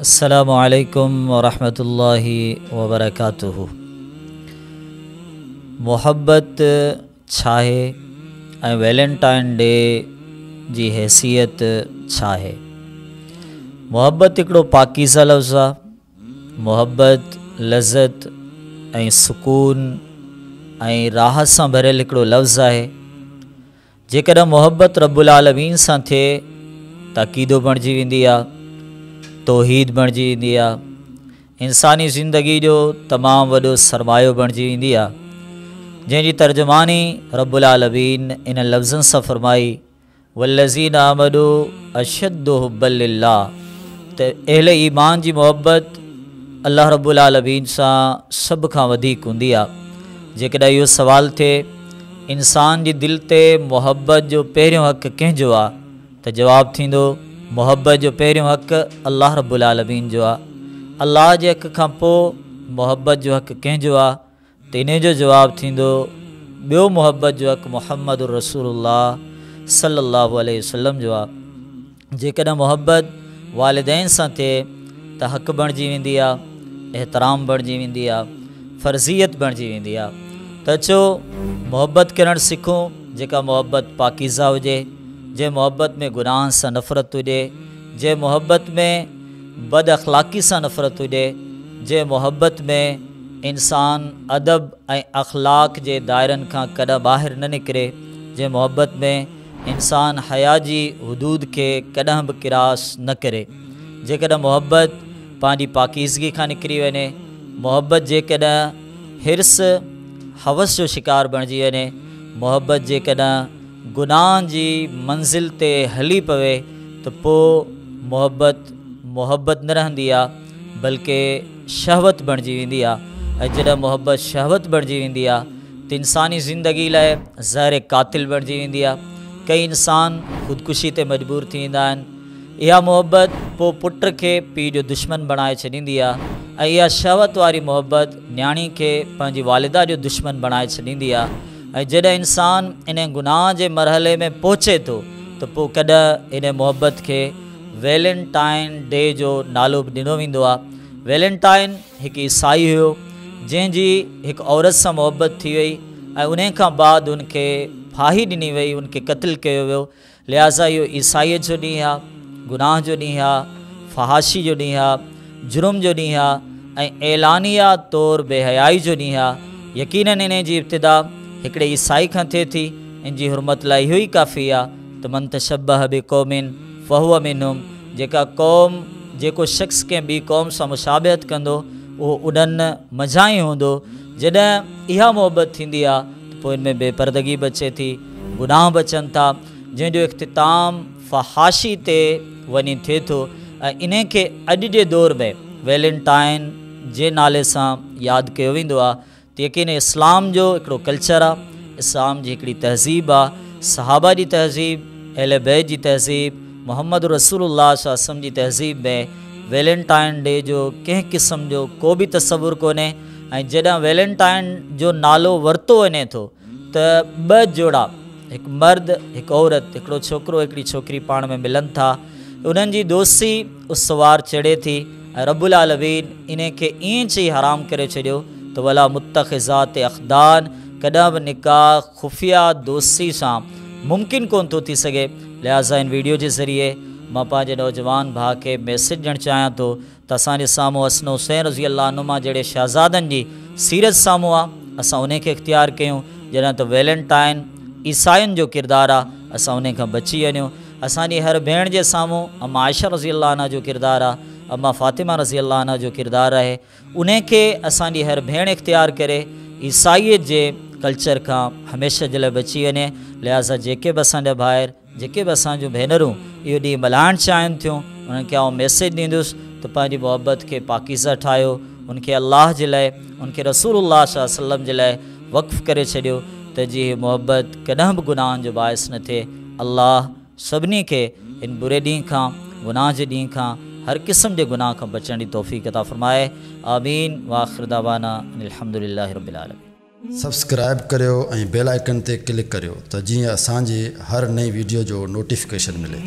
السلام عليڪم ورحمة الله وبرڪاته محبت ڇاهي ۽ ويلنٽائن ڊي جي حيثيت ڇاهي؟ محبت هڪڙو پاڪيزه لفظ آ. محبت لذت ۽ سڪون ۽ راحت سان ڀريل هڪڙو لفظ آهي. جيڪڏهن محبت رب العالمين سان ٿئي ته عقيدو بڻجي ويندي آ، توحيد بڻجي ويندي آ، انساني زندگي جو تمام وڏو سرمايو بڻجي ويندي آ، جنهن جي ترجماني رب العالمين انهن لفظن سان فرمائي، والذين آمنوا اشد حبا لله ته اهل ايمان جي محبت الله رب العالمين سان سڀ کان وڌيڪ هوندي آ. جيڪڏهن اهو سوال ٿئي انسان جي دل تي محبت جو پهريون حق ڪنهن جو آ؟ ته جواب ٿيندو محبت جو پهريون حق الله رب العالمين جو آ. الله جي حق کان پوء محبت جو حق ڪنهن جو آ؟ ته انهي جو جواب ٿيندو ٻيو محبت جو حق محمد رسول الله صلي الله عليه وسلم جو آ. جيڪڏهن محبت والدين سان ٿئي ته حق بڻجي ويندي آ، احترام بڻجي ويندي آ، فرضيت بڻجي ويندي آ. ته اچو محبت ڪرڻ سکون جيڪا محبت پاڪيزه هجي، جنهن محبت ۾ گناهن سان نفرت هجي، جنهن محبت ۾ بد اخلاقي سان نفرت هجي، جنهن محبت ۾ انسان ادب ۽ اخلاق جي دائرن کان ڪڏهن ٻاهر نه نڪري، جنهن محبت ۾ انسان حيا جي حدود کي ڪڏهن به ڪراس نه ڪري. جيڪڏهن محبت پنهنجي پاڪيزگي کان نڪري وڃي، محبت جيڪڏهن حرص هوس جو شڪار بڻجي وڃي، محبت جيڪڏهن گناهن جي منزل تي هلي پوي ته پوء محبت محبت نه رهندي آ بلڪه شهوت بڻجي ويندي آ ۽ جڏهن محبت شهوت بڻجي ويندي آ ته انساني زندگي لاء زهر قاتل بڻجي ويندي آهي. ڪئي انسان خودڪشي تي مجبور ٿي ويندا آهن. اها محبت پوء پٽ کي پيء جو دشمن بڻائي ڇڏيندي آهي ۽ اها شهوت واري محبت نياڻي کي پنهنجي والده جو دشمن بڻائي ڇڏيندي آهي ۽ جڏهن انسان انهي گناهه جي مرحلي ۾ پهچي ٿو ته پوء ڪڏهن انهي محبت کي ويلنٽائن ڊي جو نالو به ڏنو ويندو آهي. ويلنٽائن هڪ عيسائي هيو جنهن جي هڪ عورت سان محبت ٿي وئي ۽ انهي کان بعد ان کي ڦاهي ڏني وئي ان کي قتل ڪيو ويو لهٰذا اهو عيسائيت جو ڏينهن آ گناهه جو ڏينهن آ فحاشي جو ڏينهن آ جرم جو ڏينهن آ ۽ اعلانيه طور بي حيائي جو ڏينهن آ يقينن انهي جي ابتدا هڪڙي عيسائي کان ٿئي ٿي ان جي حرمت لاء اهو ئي ڪافي آ ته من تشبه بقوم فهو منهم جيڪا قوم، جيڪو شخص ڪنهن ٻي قوم سان مشابهت ڪندو، اهو انهن منجهان ئي هوندو. جڏهن اها محبت ٿيندي آهي ته پوء ان ۾ بي پردگي به اچي ٿي، گناهه به اچن ٿا، جنهن جو اختتام فحاشي تي وڃي ٿئي ٿو ۽ انهي کي اڄ جي دور ۾ ويلنٽائن جي نالي سان ياد ڪيو ويندو آهي. ته يقين اسلام جو هڪڙو ڪلچر آ، اسلام جي هڪڙي تهذيب آ، صحابه جي تهذيب، اهل بيت جي تهذيب، محمد رسول الله صلي الله عليه وسلم جي تهذيب ۾ ويلنٽائن ڊي جو ڪنهن قسم جو ڪو به تصور ڪونهي ۽ جڏهن ويلنٽائن جو نالو ورتو وڃي ٿو ته ٻه جوڙا هڪ مرد هڪ عورت هڪڙو ڇوڪرو هڪڙي ڇوڪري پاڻ ۾ ملن ٿا انهن جي دوستي استوار چڙهي ٿي ۽ رب العالمين انهي کي ائين چئي حرام ڪري ڇڏيو ته ولا متخذات اخدان ڪڏهن به نڪاح خفيه دوستي سان ممڪن ڪونه ٿو ٿي سگهي لهٰذا هن ويڊيو جي ذريعي مان پنهنجي نوجوان ڀاء کي ميسيج ڏيڻ چاهيان ٿو ته اسان جي سامهون حسن حسين رضي الله عنهما جهڙي شهزادن جي سيرت سامهون آ اسان انهي کي اختيار ڪيون جڏهن ته ويلنٽائن عيسائين جو ڪردار آ اسان انهي کان بچي وڃون اسان جي هر ڀيڻ جي سامهون اما عائشه رضي الله عنها جو ڪردار آ اما فاطمه رضي الله عنها جو ڪردار آهي انهي کي اسان جي هر ڀيڻ اختيار ڪري عيسائيت جي ڪلچر کان هميشه جي لاء بچي وڃي لهٰذا جيڪي به اسان جا ڀائر جيڪي به اسان جون ڀينرون اهو ڏينهن ملهائڻ چاهين ٿيون انهن کي آئون ميسيج ڏيندس ته پنهنجي محبت کي پاڪيزه ٺاهيو ان کي الله جي لاء ان کي رسول الله صلي الله عليه وسلم جي لاء وقف ڪري ڇڏيو ته جيئن هي محبت ڪڏهن به گناهن جو باعث نه ٿئي الله سڀني کي هن بري ڏينهن کان گناهه جي ڏينهن کان هر قسم جي گناهه کان بچڻ جي توفيق عطا فرمائي آمين واخر دعوانا ان الحمد لله رب العالمين. سبسڪرائب ڪريو ۽ بيل آئيڪن تي ڪلڪ ڪريو ته جيئن اسان جي هر نئين ويڊيو جو نوٽيفڪيشن ملي.